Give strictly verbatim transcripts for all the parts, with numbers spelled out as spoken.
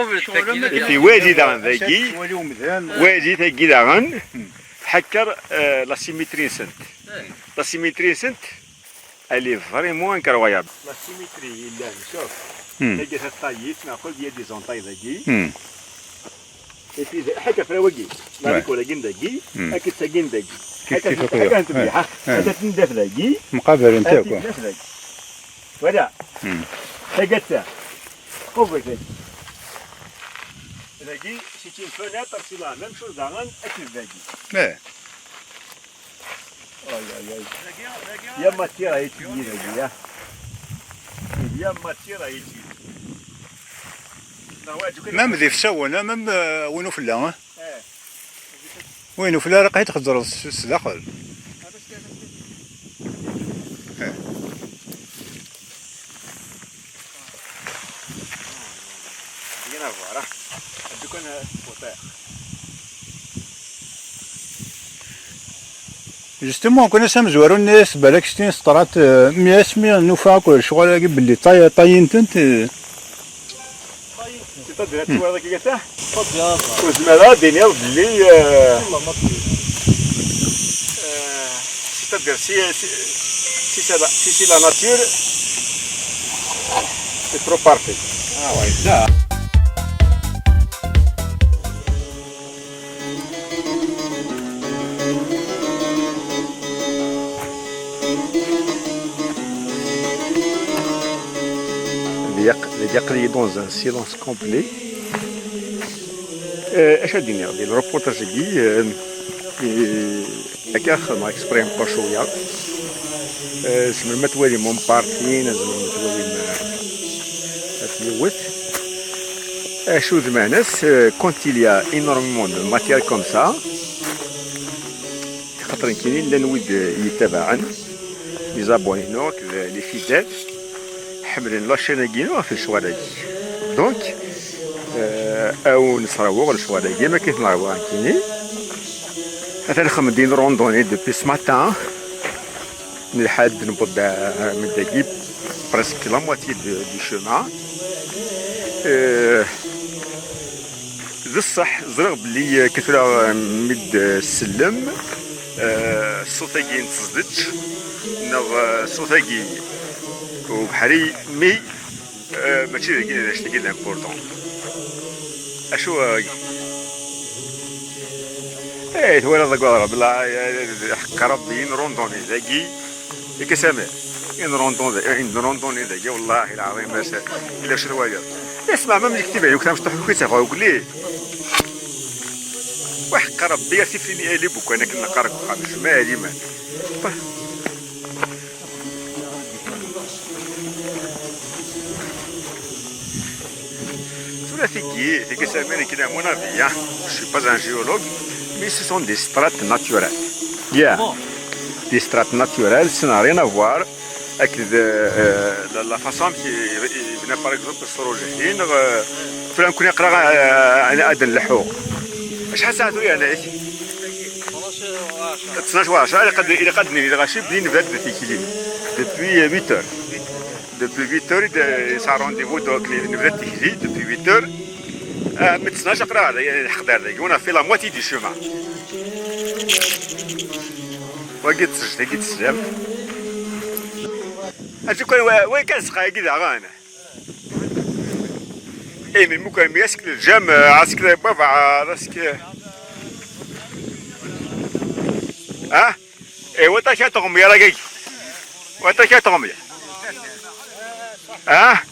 Et puis wali daɣen dagi, wali tagi daɣen, tḥekker, euh, la symétrie-nsent. La symétrie-nsent, elle est vraiment incroyable. La symétrie yellan, شوف. Hmm. Tagi taṭṭayit, neɣ il y a des entailles dagi. Hmm. Et puis, ḥaca frawagi. La ricole-agi dagi, hmm, akked tagi dagi. Kif, ḥaca kif, ḥaca n tebyiḥa, eh, ḥaca tendaf dagi. Mqabalent akk. Tendaf dagi. Voilà. Hmm. Tagi atta. Qubel tagi. Dagi, c'est une fenêtre, c'est la même chose daɣen, akked dagi. Eh. Aïe, aïe, aïe. Il y a matière à étudier, dagi, hein. Il y a matière à étudier. Même des fsawen, hein, même, euh, win ufella, hein. Eh. Win ufella, raqqa i txezzreḍ s, s daxel. Rien à voir, hein. Justement, kan ass amezwaru-nni, balak s tin teḍra-d, euh, mi asmi nufa akk lecɣal-agi belli ṭay-, ṭayyen-tent, euh, C'est-à-dire, ad twaliḍ akka kata? Ur zmireɣ ad d-iniɣ belli, euh, euh, c'est-à-dire, si, si, si c'est la, si c'est la nature, c'est trop parfait. Ah ouais, ça. Dagi aql-iyi dans un silence complet. Euh, acu ad d-iniɣ di lreportaj-agi, euh, euh, akka xedmeɣ exprès meqqer cwiya. Euh, tzemrem ad twalim mon parking, tzemrem ad twalim, euh, at yiwet. Acu d manas, euh, quand il y a énormément de matière comme ça, xaṭer nekkini llan wid, euh, yettabaɛen, les abonnés-inu akked les fidèles, ḥemmlen la chaîne-agi-inu ɣef lecɣal-agi. Donc, euh, ad wen-sreɣ lecɣal-agi, ma akka i ten-ṛwiɣ nekkini. Atan nxeddem-d une randonnée depuis ce matin. Nelḥa-d, newweḍ-d, euh, ar dagi, presque la moitié de, du chemin. Euh, d ṣṣeḥ, ẓriɣ belli, euh, akka tura, euh, mi d-tsellem, euh, ṣṣut-agi n teẓdett, neɣ, euh, ṣṣut-agi n ubeḥri, mi Euh, mačči dagi, d acu-agi d important. Acu, euh, eh, twalaḍ deg waḍreb, la, eh, ḥeqq Rebbi, une randonnée dagi, yak a Samir, une randonnée, une randonnée dagi, wallahi lɛaḍim, ma s-, ila acu twaliḍ. Isma, ma mlik tibayuk, tamecṭuḥ, yak i tt-ɣur ugli. Wa ḥeqq Rebbi, a tifini, eh, li bukan, akken neqqar deg uxxam, jmaɛ liman. Tura tigi, tigi c'est américain, à mon avis, hein. Je suis pas un géologue, mais ce sont des strates naturelles. Yeah. Bon. Des strates naturelles, ça n'a rien à voir avec de, euh, la, la façon qui, il venait par exemple sur le, euh, tura نكون يقرا، آه، انا ادن لحوق. شحال ساعه ثويا هناك؟ Tnac u ɛecra, ilaq ad, ilaq ad nini lɣaci belli nebda-d tikli. Depuis huit heures. Depuis huit heures, i d-, yesɛa rendez-vous, donc, nebda-d tikli depuis huit heures. Ah, mi d tnac aql-aɣ da, lḥeq-d ar dagi. On a fait la moitié du chemin. Wagi d tejt, wagi d sslam. Acu kan, wa, wa kan sqa-agi daɣen. Eh, mais ممكن، mais est-ce que الجام، est-ce que بابا، est-ce que، ها؟ Eh, وانت كي تغمي يا راجل. وانت كي تغمي. ها؟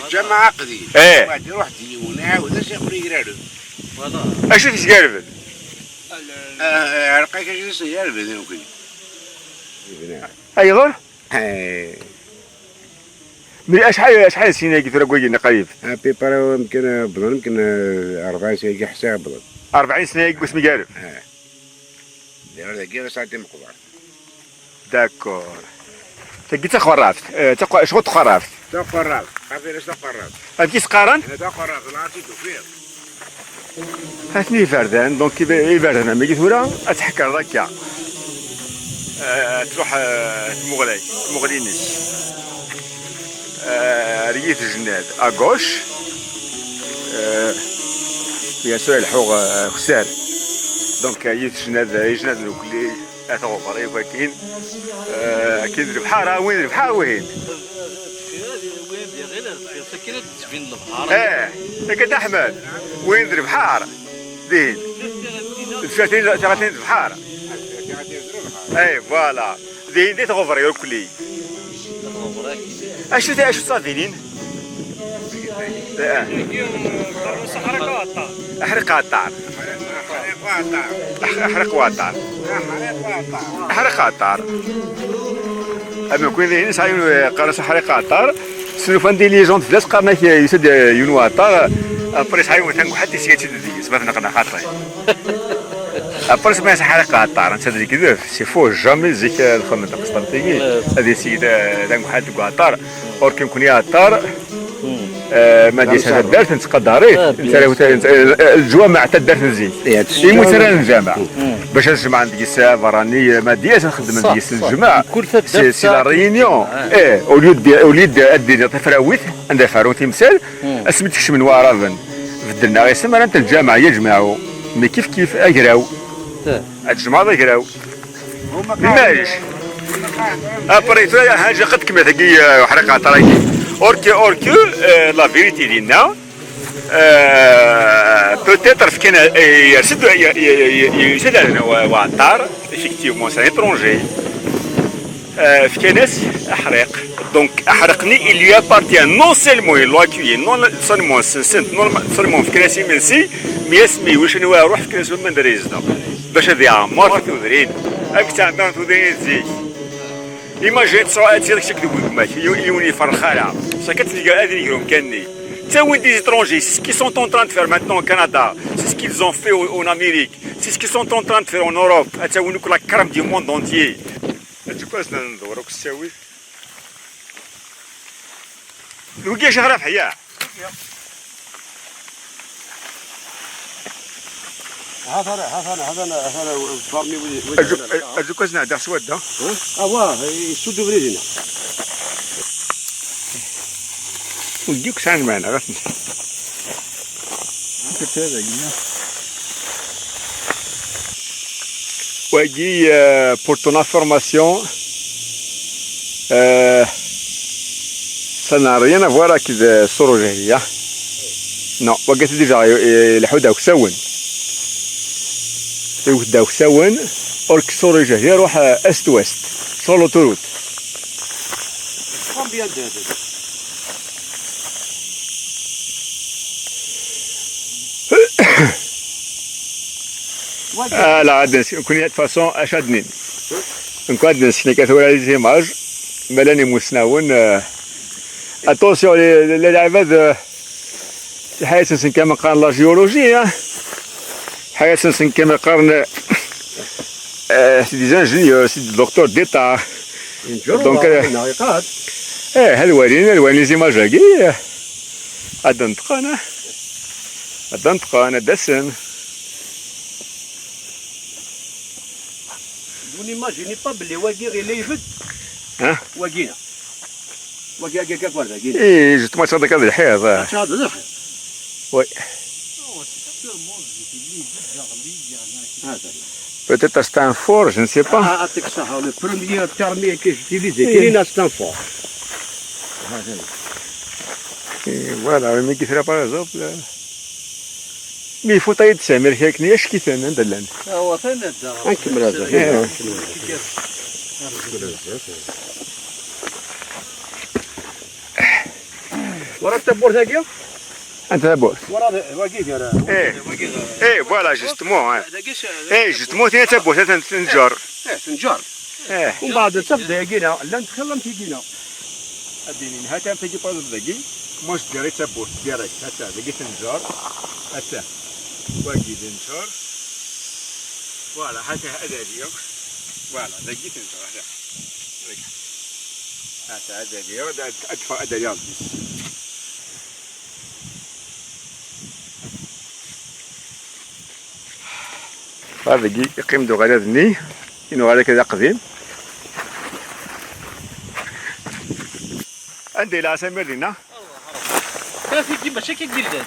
الجامعة قديم. ايه. واحد يروح ديون، يعاود اش يقول يقرا له. Voilà. اش في سقارب؟ آه، عرقك اش يصير يا ربي، ممكن. ايضا؟ ايه. Mais acḥal, acḥal n snin-agi tura n wagi-nni qrib? À peu près, يمكن، بظن يمكن، آه، أربعين سنة كي حساب بظن. أربعين سنة يقوس مقارب. آه. داير داكي راه ساعتين مقبر. D'accord. Tagi d taxerrabt. Eh, taqu-, acu txerrabt? Taxerrabt. Xafi la taxerrabt. Ad k-isqaren? Hada taxerrabt, la عرفتي توفيق. Hatni iberdan, donc ibe-, iberdan am wigi tura, ad tḥekkreḍ akka. Eh, ad truḥ, eh, tmuɣli, tmuɣli-nnek. Eh, ar yit jennad, à gauche. Bien sûr, ileḥḥu, euh, akessar. Donc, euh, yejnad, yejnad nekkni, at Ɣuber, akk akin. Euh, akin d lebḥer, ah, win d lebḥer, wihin. Eh, akka d Aḥmed. Win d lebḥer. Dihin. Deffir tin, tiɣaltin d lebḥer. Eh, voilà. Dihin di tɣebri, akk. Acu ta-, acu ttadinin? Eh. Aḥriq aṭar. Aḥ-, aḥriq aṭar. Aḥriq aṭar. Am nekni dihin, sɛa yiwen, eh, qqaren-as aḥriq aṭar. Snufan di légende fell-as, qqaren-ak, eh, yusa-d, eh, yiwen waṭar. Après, sɛa yiwen tanguḥalt, isga-tt-id deg-s, ma tneqneq xaṭi. Après, ma yesɛa aḥriq aṭar, netta d lekdeb, c'est faux, jamais zik, eh, ad xedmen taqesṭert-agi. Ad yessi, eh, tanguḥalt deg uɛṭar. Or, nekkni aɛṭar, eh, ma d-yesɛa taddart, nettqadar-it. Netta ara yewten, eh, eh, leǧwameɛ taddart n zik. Imi ur ttara lǧameɛ. Bac ad jemɛen deg-s, eh, berrani, eh, ma d-yas ad xedmen deg-s lǧameɛ. C'est, c'est la réunion. Eh, au lieu de, au lieu de, ad d-iniḍ tafrawit, anda farun timsal, asmi d-kecmen waɛraben, beddlen-aɣ isem, rran-t lǧameɛ, ya lǧemɛu. Mais kif kif, agraw. Ad tjemɛeḍ agraw. Maɛlic. Après, tura, haǧa qed kemmlet-agi, eh, uḥriq aṭar-agi. Or que, or que, eh, la vérité dinna, eh, peut-être fkan, eh, yers-d, y-, y-, y-, y-, yusa-d wa-, waɛṭar, effectivement, c'est un étranger. Eh, fkan-as aḥriq. Donc, aḥriq-nni, il lui appartient. Non seulement il l'a accueilli, non seulement sens-, non seulement fkan-as imensi, mais asmi iwacu anwa iruḥ fkan-as waman da ara yezdeɣ. Bac ad iɛemmer tudrin. Ad k-ttɛemmiren tudrin zik. Imagine tesɛu ad tt-yexcek deg wegma-k, yiwen yiwen iferrex ara. Sakat ad iger umkan-nni. Ttawin des étrangers, c'est ce qu'ils sont en train de faire maintenant au Canada. C'est ce qu'ils ont fait au, en Amérique. C'est ce qu'ils sont en train de faire en Europe. Ad ttawin akk la crème du monde entier. Ad tgaz ad nḍewwer akk s ttawil. Wigi acu ɣraf ḥya. هذا، هذا، هذا، هذا البرمي ولي، ولي. Aǧu-, aǧukas neɛdaɣ s wadda. ها؟ آه، واه، يسود بريدنا. Wigi akk sɛan lmeɛna, ɣef-, wagi, euh, pour ton information, euh, ça n'a rien à voir avec, euh, Sorojehiya. Non, wagi déjà, euh, ileḥḥu d aksawen. Iwet d aksawen, or que Sorojehiya iruḥ, euh, est-ouest, sur l'autoroute. Combien de, de, de Voilà, ad nsekni, de toute façon, acu ad d-nini? Nekk ad nsekni kan tura les images, ma llan imusnawen, euh, attention, les, les, les lɛibad, euh, ḥayat-nsen kama qqaren la géologie, hein. Ḥayat-nsen kama qqaren, euh, c'est des ingénieurs, c'est des docteurs d'État. Donc, euh, eh, ad walin, ad walin les images-agi, eh. Ad d-neṭqen, eh. Ad d-neṭqen, ad d-asen. Vous n'imaginez pas belli wagi ɣila ibedd. Hein? Wagi. Wagi, wagi, wagi, wagi. Eh, justement, ça, d lḥiḍ, eh. Ça, d lḥiḍ. Oui. Peut-être c'est un fort, je ne sais pas. Ah, ah, c'est ça, le premier terme que j'utilisais, eh, c'est un fort. Et voilà, mais qui serait par exemple, euh, mais il faut tailler de ces Américains, qui est-ce qui fait, hein, de l'Inde. Ah, ouais, fait, mais dans... Ah, qui me l'a dit. Eh, ouais. Voilà, t'as beau ça, Guillaume ? Anta tawwurt? Wala d-, wagi gar-, eh, wagi gar-, eh, voilà, justement, hein. Dagi s-, eh, justement, tin tawwurt, atan tenǧer. Eh, tenǧer. Eh. Umbeɛd, taf dagina, llant xilla n tigina. Ad d-inin, ha-t-an tagi, par exemple, dagi. Moi, je dirais tawwurt, direct. Ha-t-an, dagi tenǧer. Ha-t-an. Wagi d nǧer. Voilà, ha-t-an, ad d-ali. Voilà, dagi tenǧer, ha-t-an. Ha-t-an, ad d-ali. Ad, ad, ad, ad d-ali, Rebbi. Ɣer dagi, yeqqim-d uɣalad-nni, i nuɣal akka d aqdim. Anda yella Ɛsamir dinna? Tagi mačči akka i yellan.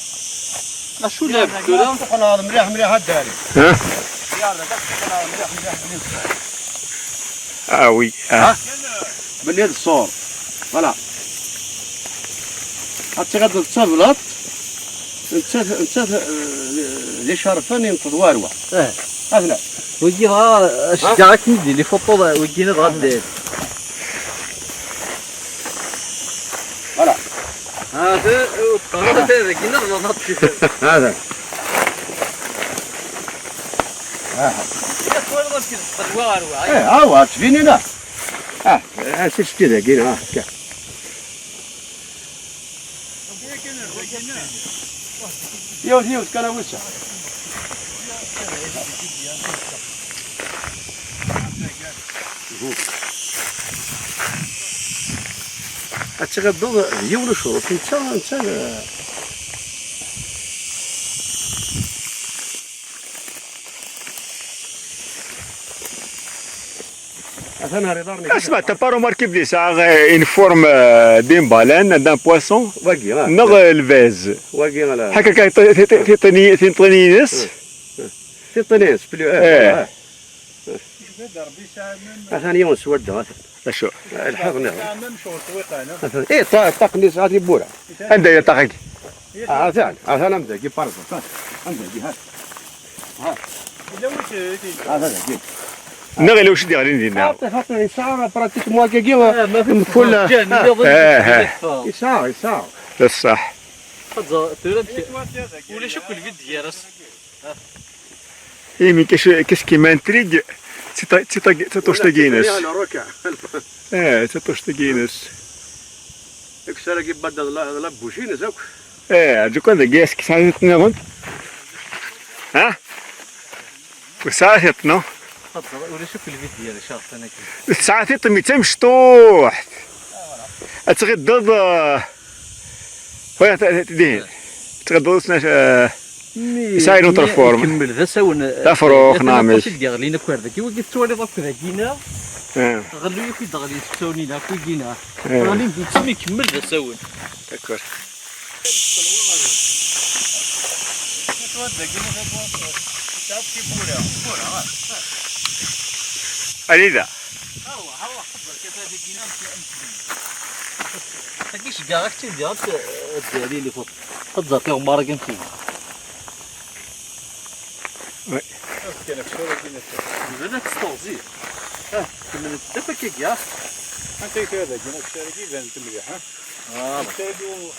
Acu la tura? Tqenɛeḍ mliḥ mliḥ a Dali. Yak tqenɛeḍ mliḥ mliḥ belli d ṣṣur. Ah oui. Ah. Belli d ṣṣur. Voilà. Ad tiɣ ad tablaḍt. Nettat, nettat, eh, d icerfen i neṭṭeḍ warwa. Eh. Atna. Wigi dɣa, ceggeɣ akken i d-yili fuṭuḍ, wigi dɣa d-, Voilà. Ah, te, eh, ur teqqareḍ ara dagi neɣ d naṭi. Hada. Ah. Yak twalaḍ amek i d-teqqen wa ɣer wa. Eh, awa, ttbinin, ah. Ah, ah, si ttki dagi, ah, akka. Yiwet, yiwet kan a wissa. Ad tɣiḍeḍ d yiwen ucruf, netta, netta. Atan ar iḍarren. Asma, t'as pas remarqué belli yesɛa, euh, une forme, euh, d'une baleine, d'un poisson? Wagi, ah. Neɣ, euh, lbaz. Wagi, ala. Ḥaca kan ti-, ti-, ti-, tiṭṭini-, tiṭṭinin-ines. Tiṭṭinin-ines, plus, eh, eh, eh. Atan yiwen swadda, atan. Acu? Eh, lḥiḍ-nni. Atan, eh, ṭa-, ṭṭaq-nni yesɛa tiwwura. Anda yella ṭṭaq-agi? Ah, atan, atan am dagi, par exemple, atan. Am dagi, ha. Ha. Yella wi t-, t-, Atan dagi. Neɣ yella wi s-d-yeɣlin dinna? Xaṭi, xaṭi, yesɛa pratiquement akkagi, ah, ma fi mkul, jan, ah, nniḍen, eh, eh. Yesɛa, yesɛa. D ṣṣeḥ. Ad ẓer-, tura amek, ulac akk lbid gar-as. Eh, mais qu'est-ce, qu'est-ce qui m'intrigue? C'est ta, c'est ta, c'est ton shtagines. Eh, c'est ton shtagines. Aksar-agi badda d la, d la bouche-ines akk. Eh, rǧu kan dagi, est-ce que tesɛa tiṭ nniḍen? Ha? Ur tesɛa tiṭ, non? Ulac akk lbid gar-as, atan akka. Tesɛa tiṭ, mais d tamecṭuḥt. Ad tɣiḍeḍ, eh, Xwaya, t-, t-, dihin. Tɣeddeḍ snac, eh, yesɛa une autre forme. Ikemmel d asawen, eh, d afrux, d amek. I d-yeɣlin akk ar dagi, wagi tettwaliḍ akk dagi-na. Eh. Ɣellu akk i d-ɣlin tettawnin akk wigi-na. Eh. Ɣlin d netta ikemmel d asawen. D'accord. Anida? Agi ceggaɣ-ak-tt-id, ad d-, ad d-, ad d-, ad d-, ad d-, ad d-, ad d-, Oui. Nbda ad testerẓi. Ah, kemmlent akk akka, ah. Anta i tura dagi? Akessar-agi iban-d mliḥ, ah. Voilà. Akessar-agi u-,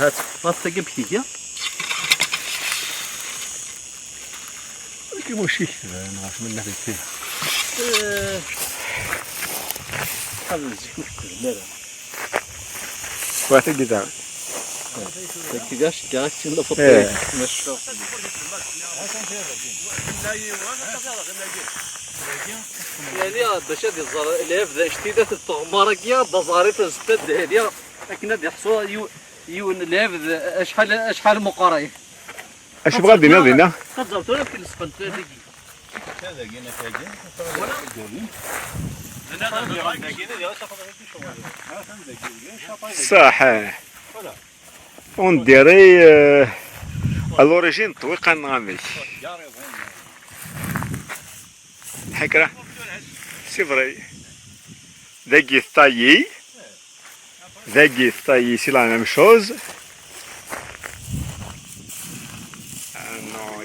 Hat, hat tagi amek tga? Amek i mucik tban ɣef menna deg tira? Eh, ad zik ur tkemmel ara. Wa tagi daɣen. Tagi d aceggeɛ, akken d afeṭṭi. Eh. Yeɛni, bac ad iẓer lɛebd anect-i d at tɣemmar-agi, ad d-aẓer i tazetta d dahliya, akken ad iḥṣu yiw-, yiwen lɛebd acḥal, acḥal meqqer. Acu bɣa dinna, dinna? Ad ẓer tura akken sqent tagi. Ṣaḥ, eh. On dirait, euh, à l'origine, ṭṭwiqan neɣ amek. Ḥekra. C'est vrai. Dagi taillé. Dagi taillé, c'est la même chose.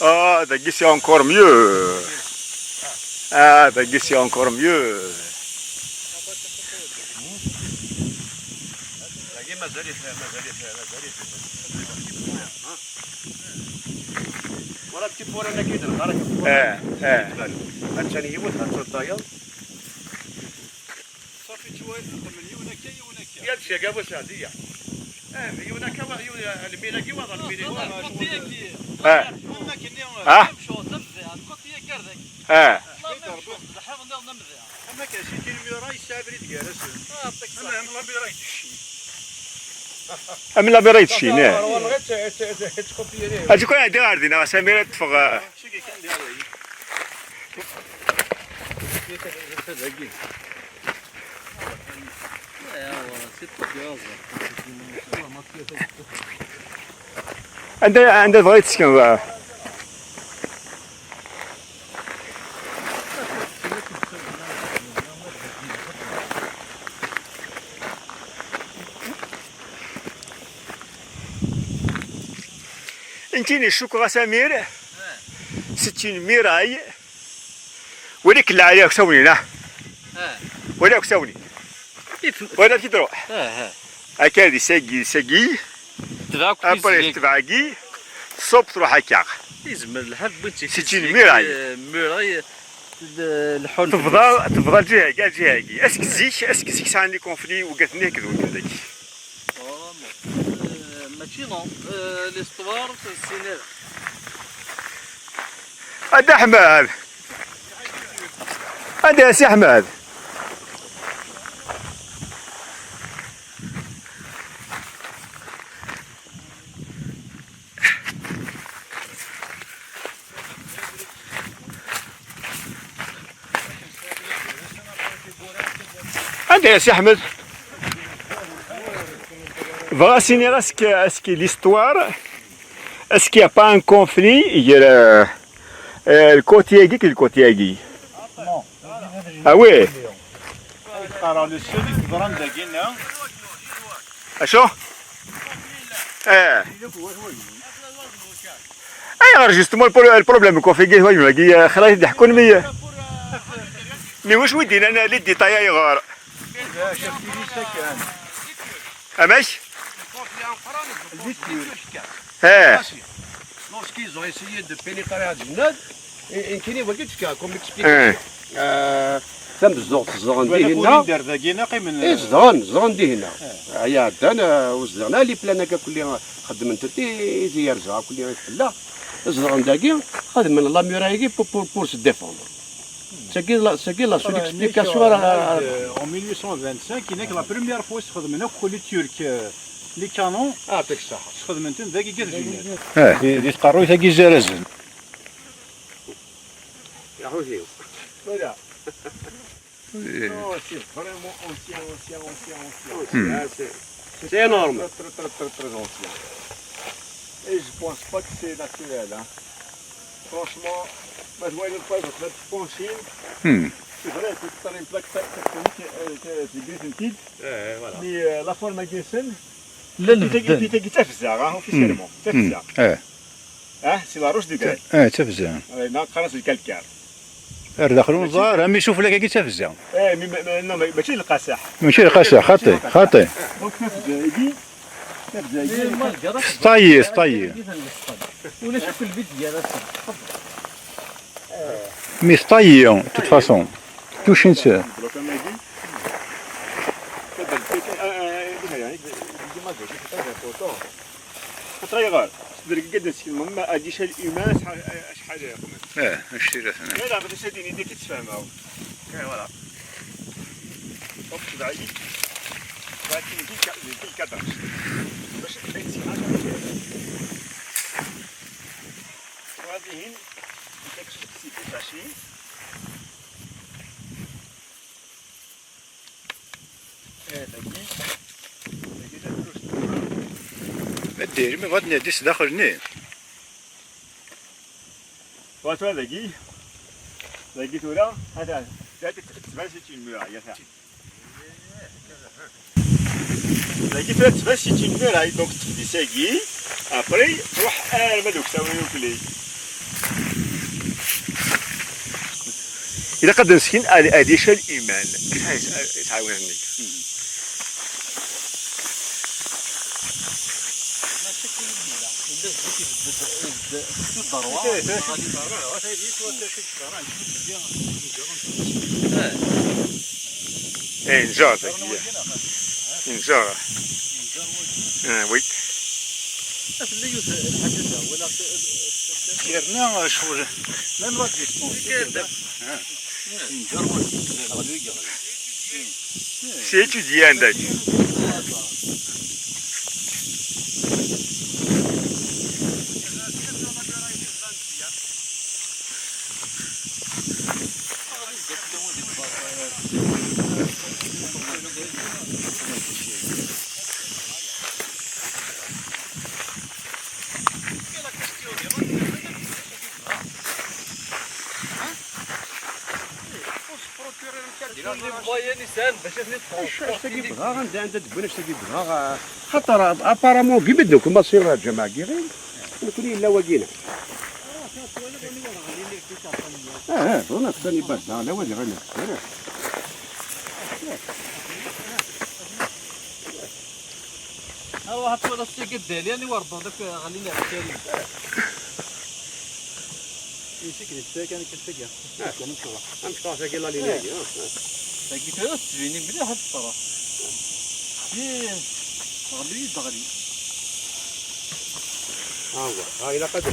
Ah, dagi c'est encore mieux. Ah, dagi c'est encore mieux. Dagi mazal-it, mazal-it, mazal-it. Wala petit four-nni akka i d-neqqar akka. Eh, eh. Attan yiwet, attan tayeḍ. Ṣafi ttwali, xedmen yiwen akka, yiwen akka. Yal ccag, a bu Seɛdiya. Eh, yiwen akka, wa-, yiwen, lmil-agi, wa ɣer lmil-agi. Ah, lkuti-agi. Eh. Am akken-nni, ah. Même chose, am da, lkuti-agi ar dagi. Eh. La même chose, lḥiḍ nniḍen am da. Am akken, si tin mura yesɛa abrid gar-asen. Ah, yeɛṭik ṣṣeḥḥa. Am la mura yettcin. Am la mura yettcin, eh. Acu kan ɛeddi ɣer din, a Samir, ad ṭṭfeɣ, eh. Anda, anda tebɣa ad tsekneḍ? Nekkini cukkeɣ a Samir, c'est une muraille. Wali-k lɛali akk sawni, ah? Wali akk sawni. Wali akk idruḥ. Akka di sagi, di sagi. Après tebɛagi, tṣubb truḥ akka. Yezmer lḥal wwin-tt-id. C'est une muraille. Muraille. Tebḍa, tebḍa lǧiha-agi, lǧiha-agi. Est-ce que zik, est-ce que zik sɛan les conflits ugat-nni akked wigad-agi? Oh, ma-, euh, mačči non. Euh, l'histoire, c'est, c'est nul. A Dda Ḥmed! Anda a Si Ḥmed? Anda-t Si Ḥmed? Bɣiɣ ad s-iniɣ, est-ce que, est-ce que l'histoire, est-ce qu'il y a pas un conflit, euh, euh, le côté-agi et le côté-agi? Ah oui. Qqareɣ le seul i teḍran dagi-nneɣ. Acu? Eh. Ayɣer justement le pro-, le problème quoi, figi, ouais, wagi, euh, xla d-ḥkun, mais, euh, mais wacu i d-yennan les détails ayɣer? Amek? Lorsqu'ils ont essayé de pénétrer à Djennad, et, et Kini Wagid jusqu'à comme explication. Euh, tamezzuɣt zedɣen dihinna. Dagi naqi men. Eh, zedɣen, zedɣen dihinna. Ɛya ɛeddan, eh, ur zedɣen ara les plans akka kulli xeddmen-tent i, i ziyarza kulli i tella. Zedɣen dagi, xedmen la muraille-agi pour, pour, pour se défendre. Tagi la, tagi la seule explication ara. En mille huit cent vingt-cinq, il n'est que la première fois xedmen akk les Turcs, euh, les canons. Ah, t'es ça. Xedmen-ten dagi gat Djennad. Eh, di tqerruyt-agi zarazen. Voilà. Non, c'est vraiment ancien, ancien, ancien, ancien. Hmm. Ah, c'est, c'est énorme. Très, très, très, très, très ancien. Et je pense pas que c'est naturel, hein. Franchement, moi, je vois une fois, je vais te pencher. Hmm. C'est vrai, c'est une plaque tec-, tectonique, euh, que c'est bien une petite. Ouais, voilà. Mais, euh, la forme est bien saine. Et puis, et puis, t'as vu ça, hein, officiellement. Hmm. T'as vu ça. Eh. Ah, c'est la roche de Grèce. Eh, d tafza. Ouais, non, خلاص, le calcaire. Ar daxel unẓar, am isufella-agi d tafza. Eh, mais, mais, mais, non, mais, ماشي القاسح. ماشي القاسح, xaṭi, xaṭi. Donc, tafza-agi, tafza-agi. S tayi, s tayi. Ulac akk lbidya ara s-, Mais s tayi, de toute façon. Tucin-tt. Très rare. Tedreg qed neskelmeɣ ma à l'échelle humaine شحال, شحال يقمن. Eh, anect-ila tnam. Ɣileɣ bac ad d-tini dagi tfehmeḍ. Eh, voilà. Donc, tbeɛ-iyi. Tbeɛ-iyi di lka-, di lkadraj. Bac ad tt-iɛad. Wa dihin, dagi si détaché. Eh, dagi, dagi d akrust. Ma d-, ma bɣa ad nadi s daxel-nni. Wa tura dagi, dagi tura, hata, dagi tban c'est une muraille, hata. Dagi tura tban c'est une muraille, donc tefdi sagi, après, tṛuḥ arma d uksawi ukli. Ilaq ad d-nesken ad, ad yecɛel iman. Yesɛa, yesɛa, yesɛa win-nni. Eh, yenǧer dagi. Yenǧer. Ah, oui. Tella yiwet lḥaǧa da, wala yerna ccɣel, même la distance. Ah. Yenǧer wul, yeɣli, yeɣli. C'est étudié, dagi. Acu, acu-agi yebɣa, anda, anda d-wwin acu-agi yebɣa, xaṭer, apparemment, deg Mednuk, Maṣer, Ǧamaɛ Girin, nekni yella wagina. Ah, ah, bɣan ad ssani badda, la wadi ɣana. Aruḥ ad twalaḍ s tagi ddali, ani war ddal akk ɣlin iɛekkaren. Yesik di tfak, ani kan tagi. Kan ncallah. Am tagi la ligne-agi, ah, ah. Tagi tura tettbini mliḥ ad tefreḥ. Ih, ɣli-yi-d ɣli. ها هو، ها إلا قدر.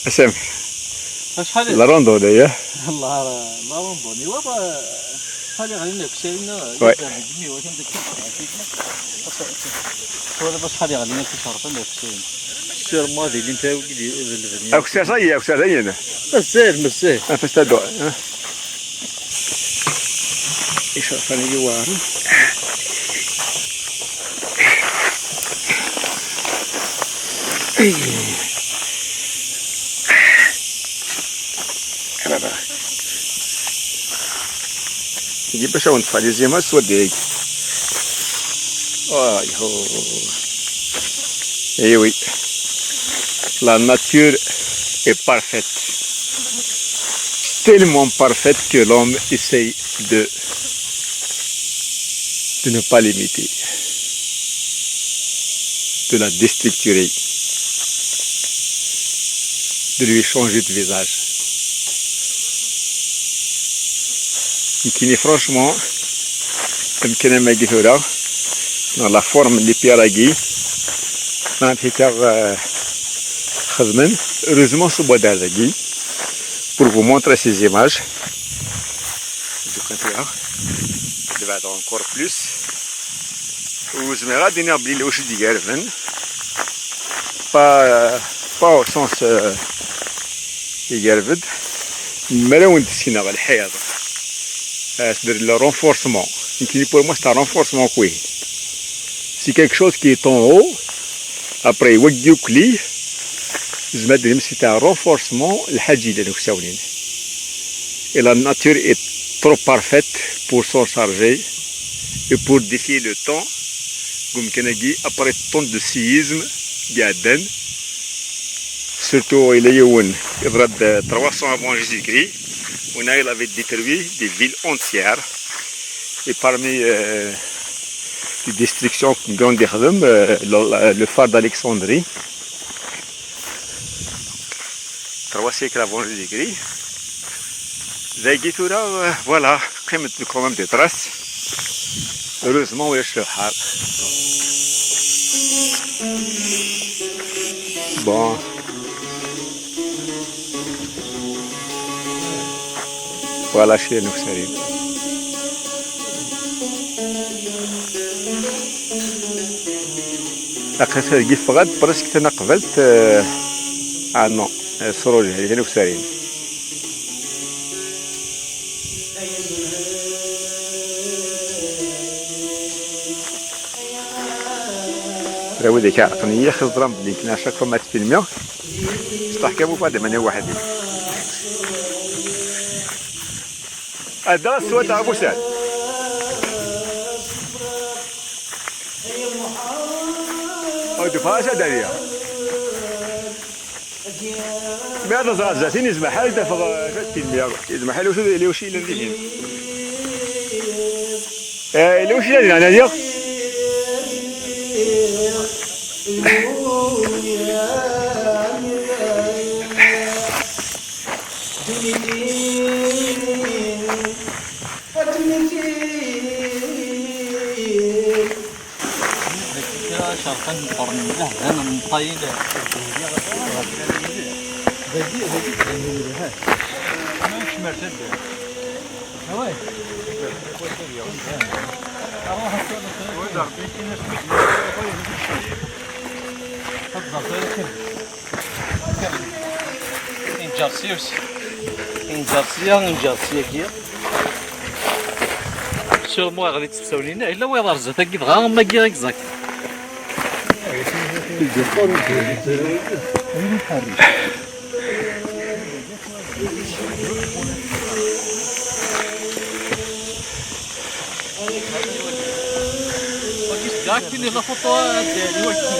Asam. Acḥal la randonnée, ya? Allah, la randonnée. Wa, wa, acḥal yeɣlin aksayen, ouais. Wa kan deg, wala acḥal yeɣlin aksayen. Sûrement ad ilint wigi d, d lebni. Akessar, ça y est, akessar, ça y est. Mazal, mazal. Ah, fast à dos, hein. Icerfan-agi weɛren. Ay. Ala, ala. Tigi bac ad wen-teṭṭef les images s waddayagi. Ayhuh. Eh oui. La nature Est parfaite. Tellement parfaite que l'homme essaye de, de ne pas l'imiter, de la déstructurer, de lui changer de visage. Nekkini, franchement, amkan am wagi tura, la forme n les pierres-agi, ma am-t-id-xedmen, heureusement s ubadar-agi, pour vous montrer ces images. Donc, tura, de encore plus. Ur zmireɣ ad iniɣ belli lewc i d-igerben, pas, pas au sens, euh, igerbed, mi ara wen-d-sekneɣ lḥiḍ, euh, c'est-à-dire le renforcement. Nekkini, pour moi, c'est un renforcement, quoi. C'est quelque chose qui est en haut, après, wagi ukli, c'est-à-dire c'est un renforcement, lḥaǧa i llan uksawen-in. Et la nature est trop parfaite pour s'en charger et pour défier le temps. Deg umkan-agi, après tant de séismes i iɛeddan, surtout il y a eu un, trois cents avant Jésus-Christ, où il avait détruit des villes entières. Et parmi, euh, les destructions qui ont été, euh, le, le phare d'Alexandrie, trois siècles avant Jésus-Christ. Dagi tura, euh, voilà, qqimeɣ quand même des traces. Heureusement, ulac lebḥer. Bon. Voilà, chez nous, c'est Aql-aɣ deg yeffeɣ-d presque tanaqbalt, euh, ah non, euh, s Ṛujiḥ, di Tana Usarin. Tura wid iɛerqen-iyi, xeẓẓren belli nekk à chaque fois ma ttfilmiɣ, sṭaḥ kan ufiɣ-d iman-iw weḥd-i. Adda s wat Abu Saɛd. Ur d-teffeɣ ara s Daliya. Mi ad ẓreɣ zdat-in, yezmer ḥal ad d-afeɣ, eh, acu ad t-id-nniɣ. Yezmer ḥal ulac, ulac i yellan dihin. Eh, yella wacu i d-nnan diɣ? Dagi kra cerqen ḍefren mliḥ, banen meṭṭayen. Dagi, dagi tbanen mliḥ. Amek cmar tadda? Away. Ad ẓer tura kan. Inǧer sya, inǧer sya, inǧer syagi. Sûrement ɣer di tsefsawin-inna, yella wayeḍ ar zdat-agi dɣa, am wagi exact. Wagi s-, akken i la photo, ad d-, d wagi.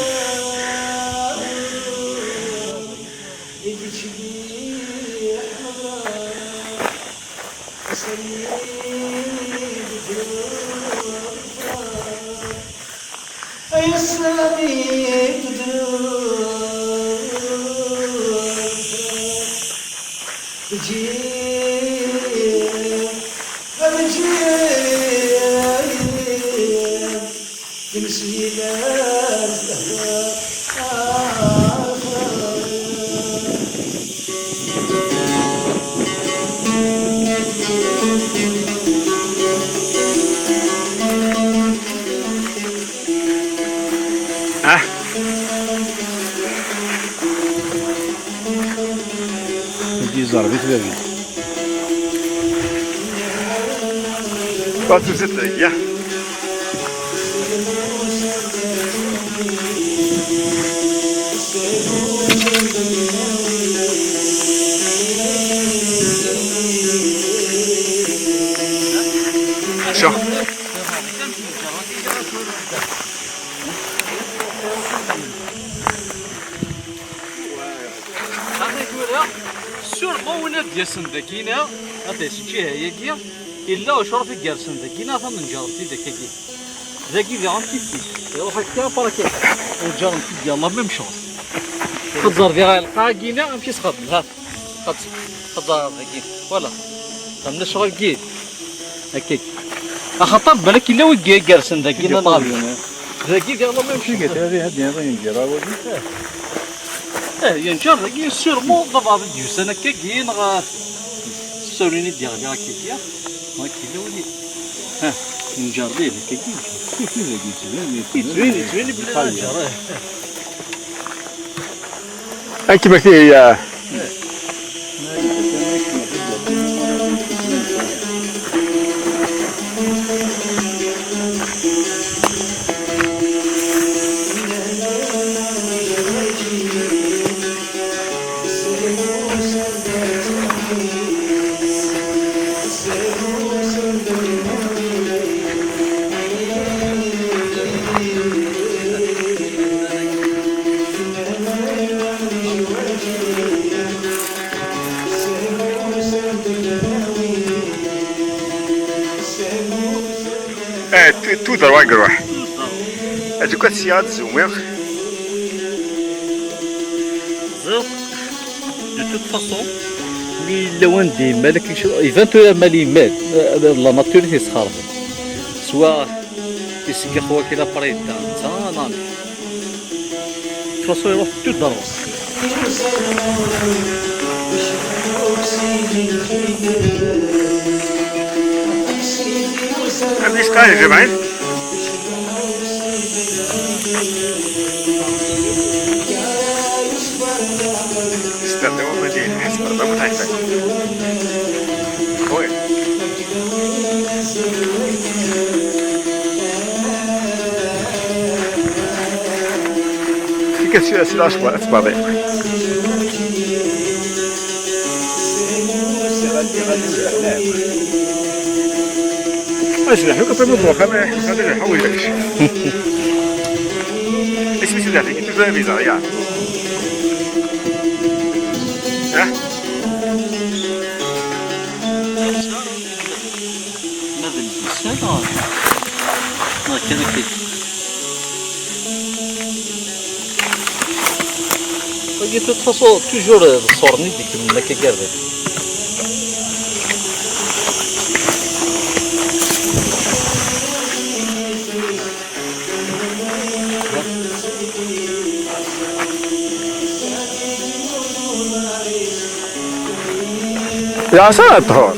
Ah. Dagi yeẓẓerb-it baba. Pas tout de suite, les gars. Sure. Aql-i tura Sûrement win ad d-yasen dagina, ad d-yas lǧiha-yagi, yella ucruf i yersen dagina, ad ten-nǧerreb-t-id akkagi. Dagi diɣen kif kif. Iruḥ akka, par akka. Nǧerreb-t-id, yalla, même chose. Xeẓẓer diɣ lqaɛa-gina, amek i s-xedmen, ha? Xeẓẓer, xeẓẓer dagi. Voilà. Xedmen ccɣel-gi. Akkagi. Axaṭer balak yella wi yersen dagi, neɣ? Dagi diɣ la même chose. Ad yenǧer awal. Eh, yenǧer dagi, sûrement d abɛaḍ i d-yusan akkagi, neɣ s tsawlin i d-yeɣli akkagi. Neɣ yella win i, ha, yenǧer dih akkagi. Yettban, yettban, yettban belli yenǧer, eh. Akken ma k-, ya. Eh, tu, tu, de toute façon, mi yella wanda yemmal, iban tura mal yemmal, eh, la nature i t-yesxerben. Soit iseggex wakil après yedda netta, neɣ amek? De toute façon, iruḥ tout droit. Am isqan jemɛin. Yesṭerḍi wamadi, yesṭerḍi am ḥaca. Oui. Fika si, si lɛecṛa, ad tbaḍi. Ass leḥlu, kafay ma d-ruḥ, ama iḥus, ama iḥu, ulac. Isem-is ulac, i tuẓa viza, ya. Ha? Ma d lbus, neɣ, neɣ kan akka. Wagi, de toute façon, toujours, euh, d ṣṣur-nni i d-ikemlen akka gardan. Yeɛṣa ṭṭhur.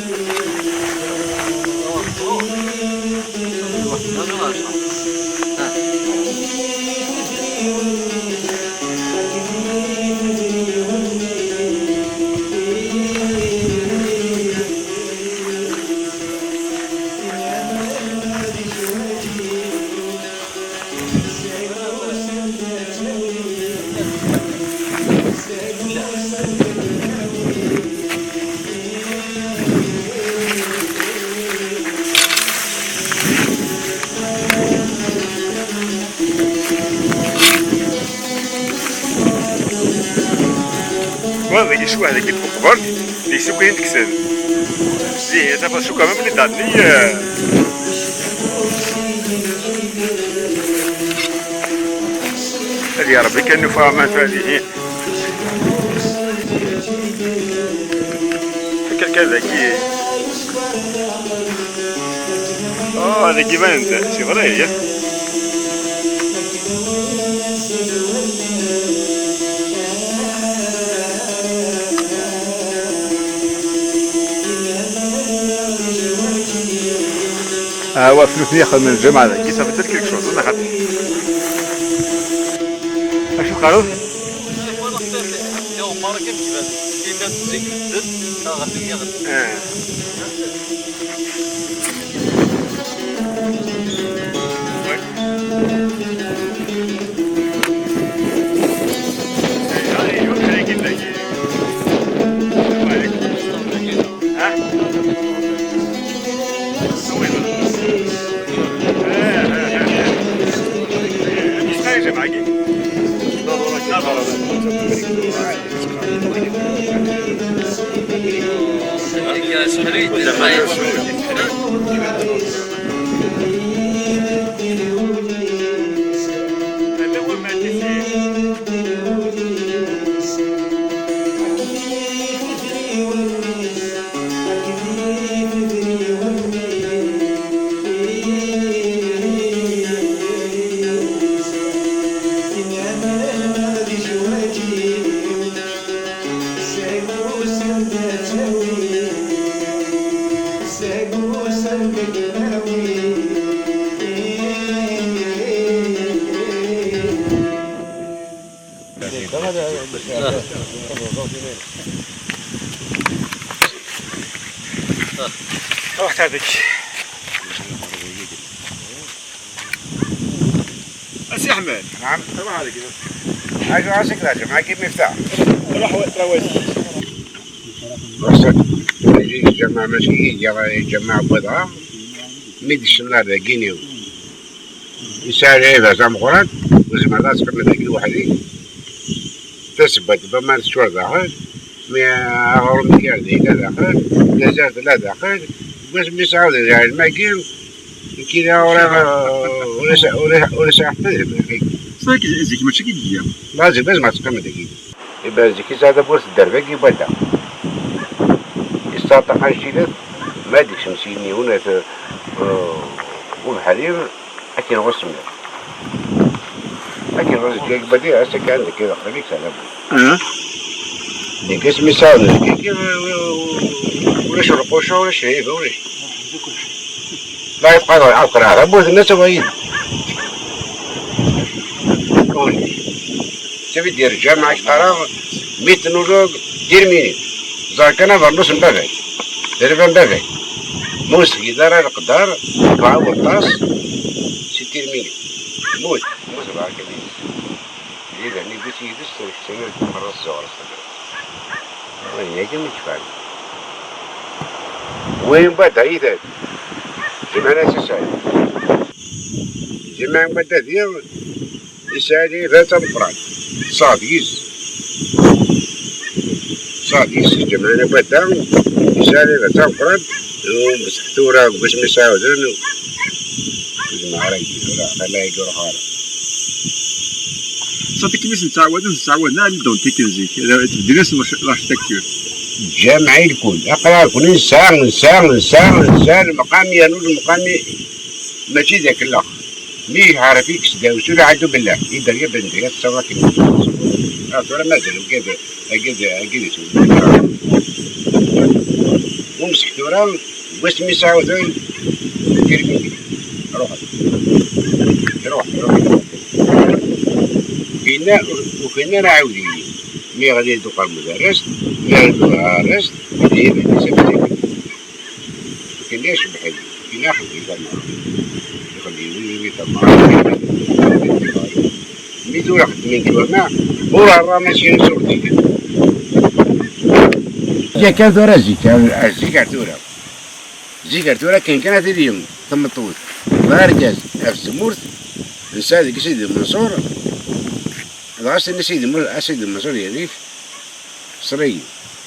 Wa dagi ccwaḥ dagi n tmeqbert, di isukan i d-kksen. Ihi, tafeḍ cukkeɣ même les derniers, euh, ad ya Rebbi kan nufa aman fadihin. Akka kan dagi. Ah, dagi iban-d, c'est vrai, ya. Ah, wa, f nutni ixedmen lǧameɛ dagi, ça veut dire quelque chose, neɣ xaṭi? Acu teqqareḍ? Ah. Ruḥ tabek. A Si Ḥmed. نعم، السلام عليكم. عايش راسك راجل، معاك كيف مفتاح؟ روح و-، روح وين؟ وصلت. يجي يتجمع مسكين، يجي يتجمع بضعة. ميدش النار ذاكيني. يسال عيبة زعما أخرى، وزعما لا تقبل ذاك لوحدي. تسبت بما نشور داخل. مي أغرم كير دي لا داخل، نزلت لا داخل، بس بيسعود يعني ما كين كذا ورا، ورا سا-، ورا، ورا ساعة فهم. صدق زيك ماشي كي ديا. لا، زيك بس ما تقم دقيقة. يبقى زيك إذا هذا بورس الدرب كي بدا. يستطيع أن يشيل ما ديك شمسيني هنا ت-، آه، وبحرير. Akken ɣur-s mliḥ. Akken ɣur-s ǧǧiɣ badiɣ, ass-a kan deg iḍ aqdim-ik s ɛdab. Ah. Deg asmi sɛiɣ deg-i, ulac lquca, ulac lhiba, ulac. La yebqa ɣer ɛebqer ɛrab, ur tenna-tt awayil. Ur. Tabi d-yerǧa ma ak-qqareɣ, mi tnuleḍ, d irmini. Ẓer kan abernus n baba-k. D baba n baba-k. Ma ur s-tgiḍ ara leqder, dua n waṭas, si tirmini. Mut, mut baraka deg-s. Di dahen i yewwi-tt yid-s, keččini merra tzuɣer s tebra. Wayen-agi mi yefɛel. Wayen badda yid-s. Jemɛen-as isali. Jemɛen badda diɣ, isali d tameqqrant. Ṣaḥ deg-s. Ṣaḥ deg-s, jemɛen badda, isali d tameqqrant. Tura, deg wasmi sɛawden, ur zmireɣ ara ad k-d-iniɣ, ala, ala i iruḥ ara. Ṣafi, kemm i s-nettɛawad, ur nettɛawad ara ad neddu n tikin zik, tbeddel-as lḥectakir. Ǧǧam ɛilkun, aql-aɣ-ken nesɛa, nesɛa, nesɛa, nesɛa lemqam, yernu lemqam-i mačči d akellex. Mi yeɛref-ik s dawsu, lɛadu bellah, i Derya Bendaya tessawḍ akken. Ah, tura mazal ugad. Agi d, agi d isem. Umseḥ tura, wasmi sɛawden tirmit. Ruḥ. Ruḥ, ruḥ. Inna, ur, ur kan ara ɛawed-iyi. Mi ɣli-d uqermud arrest, mi ɣli-d arrest, ad iyi-d isem. Akken i icebbeḥ-iyi, akken i ixelli tamara. Ixelli win, win tamara. Mi tura xeddmen ttwama, ur rran asin s urtikan. Yakan tura zik, ar zik ar tura. Zik ar tura kan kan ad tili tmeṭṭut d argaz ɣef tmurt, nesɛa deg Sidi Menṣur, dɣa s-tenna Sidi Mu-, a Sidi Menṣur yerr-ik, Ṣṣri,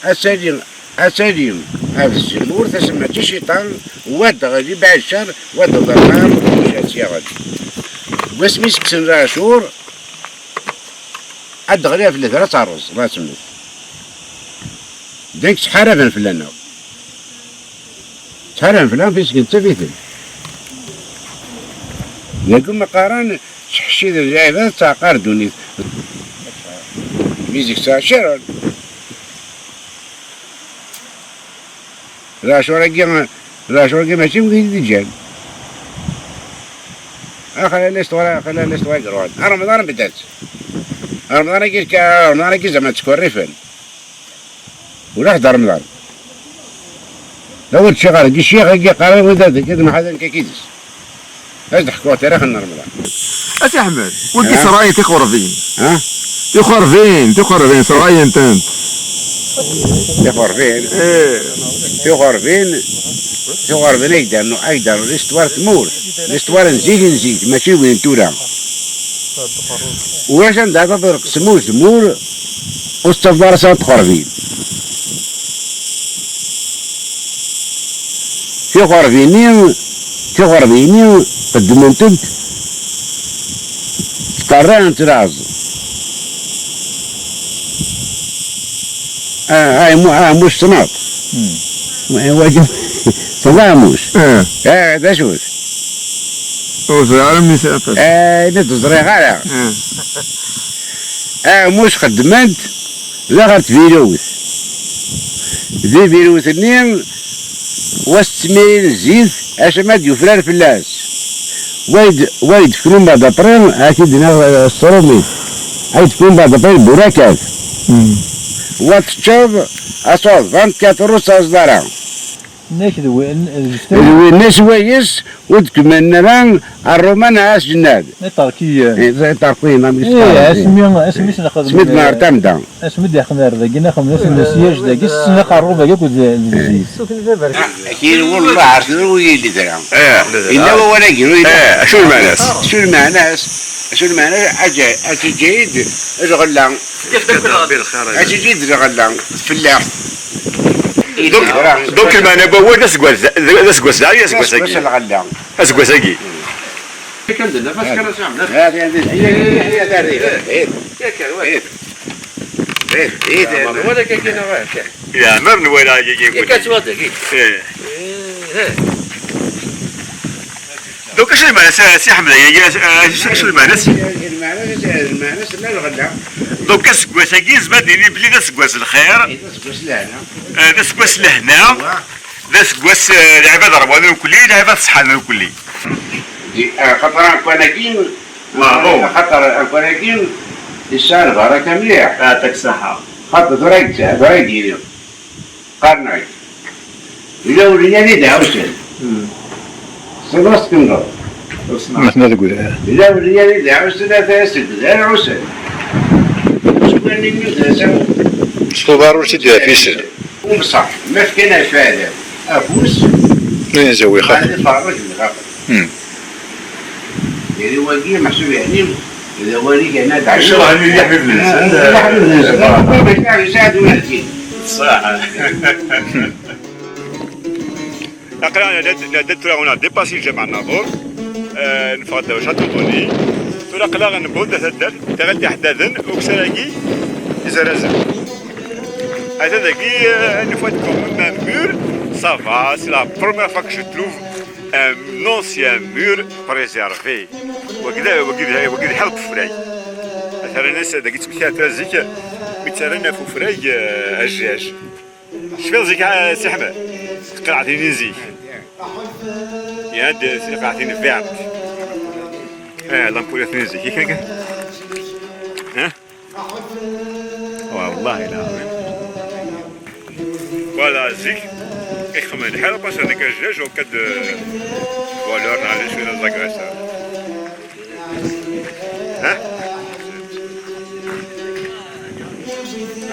ad tali, ad tali ɣef tzemmurt, asma d cciṭan, wa d-ɣli bɛid ccer, wa d-ḍermam, ur tt-yaɣen. Wasmi s-kksen lɛacur, ad d-ɣli ɣef ledra ad terreẓ, ad temmet. Donc ttḥaraben fell-aneɣ. Ttḥaraben fell-aneɣ, puisque d tabiten. Dagi ma qqaren, ttḥecciden lɛibad, ttɛeqqar ddunit. Mi zik ttɛecciren. Lɛacur-agi, lɛacur-agi mačči wid i d-iǧǧan. Aql-aɣ l'histoire, aql-aɣ l'histoire i iruḥen. Remḍan beda-tt. Remḍan-agi, remḍan-agi zeɛma ttkerrifen. Ulac d Remḍan. La ur ččiɣ ara, deg ccix-agi qqaren wid ad, ad mḥaden kakidis. Ad d-ḥkuɣ tarix n Remḍan. A Si Ḥmed, wagi ha? Srayen tixuṛbin. Ha? Tixuṛbin, tixuṛbin, srayen-tent. Tixuṛbin? Eh. Tixuṛbin, tixuṛbin ay d-rnu, ay d-rnu l'histoire n tmurt. L'histoire n zik, n zik, mačči win n tura. Ulac anda ara teḍleq tmurt, tmurt, ur tettafeḍ ara sɛant txerbin. Tixerbi-nni, tixerbi-nni qeddment-d, ttqerriɛent laẓ. Ah, ah, Ɛemu-, ah, Ɛemuc tessneḍ? Hmm. Eh, wagi, tessneḍ Ɛemuc? Eh. Eh, d acu-t? Ur ẓriɣ ara mmi-s. Eh, imi ur ẓriɣ ara. Eh. Ɛemuc xeddmen-t, d ɣer tbilawt. Di tbilawt-nni, wa s ttmirin zzit, acama ad yufrar fell-as. Wa yed-, wa yedfken umbeɛd après, ad t-id-naɣ, eh, s tṛumit. Ad yedfken umbeɛd après, burakat. Hmm. Wa teččeḍ, ad tesɛuḍ vingt-quatre heures ur tettaẓeḍ ara. Nek d win, d win s wayes ur d-kemmlen ara Ṛṛuman ar At Jennad. Iṭerkiyen. Eh, Iṭerkiyen, amek i s-qqaren. Asmi, asmi s-nexdem, asmi d-neɣer tamda. Asmi d-iḥqen ar dagi, nexdem ass n lesyaj dagi, s aqerru dagi akked d-, d-, zzit. Akiri wallah ar tura ur yelli kra. Eh. Yella wawal-agi, ur yelli. Eh, acu lmeɛna-s? Acu lmeɛna-s? Acu lmeɛna-s? Aǧa-, aǧaǧa-yi-d lɣella. Aǧaǧa-yi-d lɣella, tfellaḥt. Donc, donc lmeɛna n wawal d aseggas, d aseggas daɣen, aseggas-agi. Aseggas lɣella. Aseggas-agi. Kan d nafas kan a Si Ɛemmer. Yeɛmer nwala yagi. Yeɛmer nwala yagi. Akka ttwadagi. Eh. Eh. Donc acu lmeɛna-s, a Si Ḥmed, yagi, acu, acu lmeɛna-s? Lmeɛna-s, lmeɛna-s tella lɣella. Donc aseggas-agi, nezmer ad nini belli d aseggas n lxir. Eh, d aseggas n lehna. Eh, d aseggas n lehna. D aseggas, eh, lɛibad ṛwan irkelli, lɛibad ṣeḥḥan irkelli. Di, eh, xaṭer amkan-agi, xaṭer amkan-agi yesɛa lbaraka mliḥ. Yeɛṭik ṣṣeḥḥa. Xaṭer tura i yesɛa, tura i d-yili. Qqaren-ak, ula ur yali d ɛusen. Hmm. Tessneḍ ad tkendeḍ. Ur ssneɣ. Ma tella deg udrar. Ula ur yali d ɛusen, ata seg udrar ɛusen. Seg wanni-nni d asawen. S tuḍar ur tt-id-afisen. Umṣaḥ, ma fkan afal afus, ad iferrej lɣafer. Hmm. Yali wagi, meḥsub yeɛni, d awal i gan ad ɛeyyun. Icṛeḥ-iten i leḥbib-nsen. Ah, leḥbib-nsen. Ah, Baba Yesɛa d Wahdi. Ṣṣeḥ. Aql-aɣ la, la, la, tura on a dépassé Lǧameɛ Naḍur. Euh, neffeɣ-d ɣer Château Tony. Tura aql-aɣ newweḍ-d ɣer taddart, taɣilt iḥeddaden, ukessar-agi, izerrazen. Ata dagi, euh, une fois de quand même un mur, ça va, c'est la première fois que je trouve un ancien mur préservé. Wagi d, wagi d, wagi d lḥiḍ n ufrag. Ata rran-as dagi ttmekkiɣ tura zik, mi ttarran ɣef ufrag, euh, ajjaj. Tecfiḍ zik, a Si Ḥmed? Qelɛetin n zik. Yad, qelɛetin n vert. Eh, lampulat n zik, i kan kan. Eh? Wallahi lɛaḍim. Voilà, zik. Ixemmen lḥal, parce que deg ajjaj, au cas de voleur, neɣ d acu d azagresseur. Ha?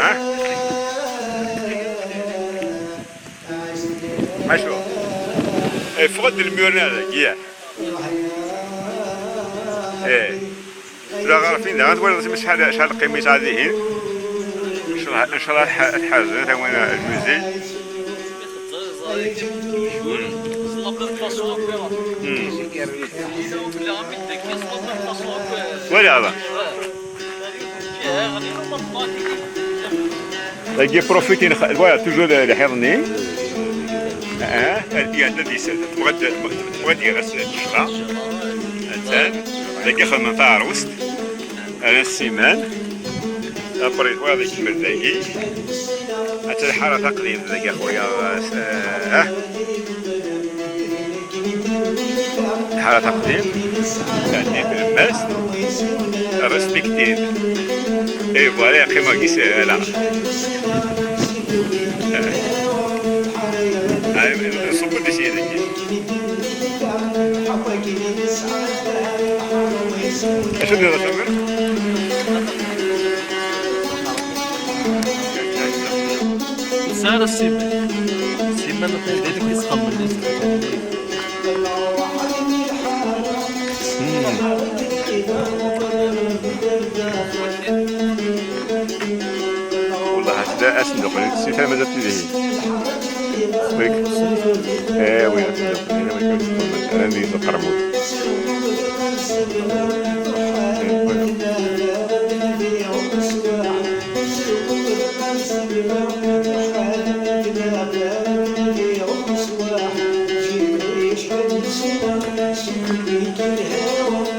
Ha? Acu? Iffeɣ-d lmur-nni dagi. Eh. Tura ɣer fin daɣen twalaḍ acḥal, acḥal lqima yesɛa dihin. Ncallah, ncallah ad tḥerzen tawin lmuzi. Wala. Dagi profite, voilà, toujours le, le herni. Hein, il y a de dix-sept. Pour être, pour être, il reste le chat. Attends. Dagi xedmen taɛrust. Rran ssiman. Après, voilà, ikemmel dagi. Attends, lḥara taqdimt dagi, a xuya. Ah. Lḥara taqdimt, tɛeddi tlemmast, respective. Et voilà, yeqqim wagi s ala. Ah, nṣubb-d i sidi. Acu d-yeḍran? Tesɛa ssiman. Ssiman d ayen i d-yesqammen. Wellah, ass-a, ass n ddexel, si tama d tidihin. Wik. Eh oui, là, c'est bien. Eh oui, c'est pas mal. Lundi, ils ont pas remonté.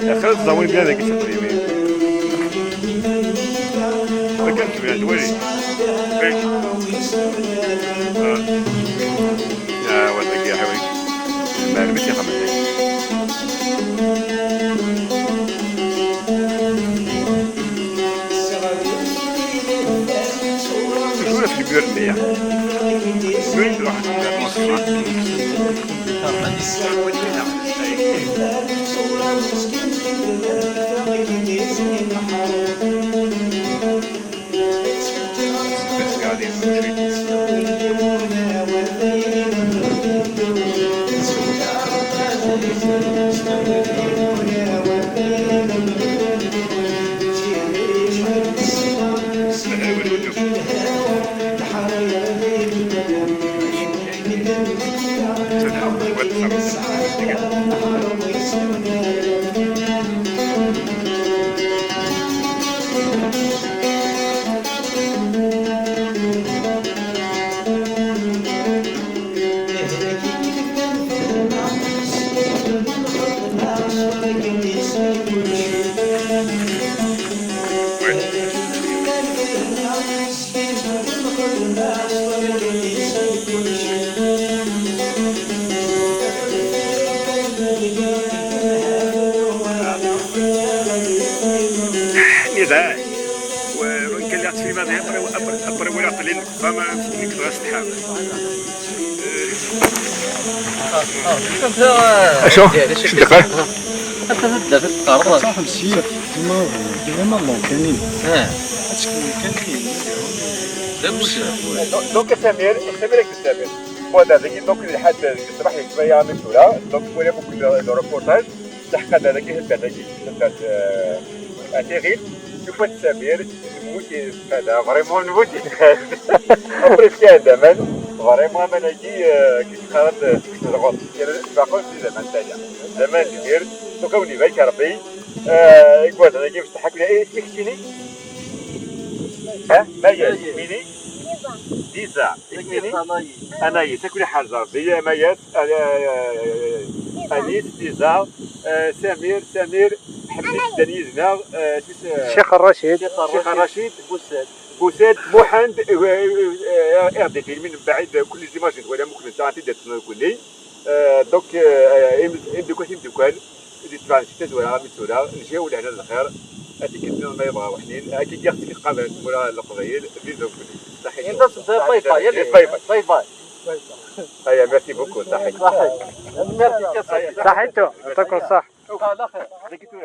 يا خالد، الزوين بيان هذاك الشيء طيبين. ما كانش بيان، ويلي. فين؟ آه. آه، ولا يا حبيبي. ما عرفتش يا خمسة. شو في البيور ديالها؟ وين راح؟ نضال. وكان اللي في ماذا يقرا، أبر ولا قليل، فما نقدر استحاب. اشو؟ شو دقيقة؟ انت تبدا في القرار. خمسين. ما ديما ما كاينين. اه. كاينين. لا، مش دونك سمير، سمير راك تستعمل. هو هذا كي دونك الحد الصباح يتبايع من تورا، دونك ولا بوك لو روبورتاج، تحقق هذا كي هبط هذا كي هبط، آه، اتيغيل، شوف هاد سمير، نموت هذا، فريمون نموت. ابري في هذا زمان، فريمون انا كي، آه، كي تقرب الغلط، باقي في زمان تاعي. زمان كبير، دوكا ولي بايك ربي، آه، يقول انا كي مستحق لي، ايه، سميتيني؟ ها؟ مياس، ميني؟ ديزا. ديزا. إكميني؟ أنايس. أنايس. تاكلي حاجة. ربي يا مياس. آه، آه، آه، أنيس، ديزا. آه، سمير، سمير. حميد، دنيز، ناغ، آه، شو اس-، الشيخ الرشيد. الشيخ الرشيد. بوساد. بوساد، محند، آه، آه، آه، ار دي في من بعيد كل زيماجين ولا ممكن انت عرفتي درت كل. آه، دوك، آه، إم-، إمدوكال، إمدوكال. اللي تبع شي تزويرة، من سورة، نجيو لهنا للخير. هاتي كتبنا ما يبغى وحنين. هاتي كي خصك تقابل مورا القبايل، فيديو كلي. صحيح. انت صدق باي باي، يلي. باي باي. باي باي. هيا، ميرسي بوكو، صحيح. صحيح. ميرسي كثير. صحيتو، يعطيكم الصح. على خير. لقيتو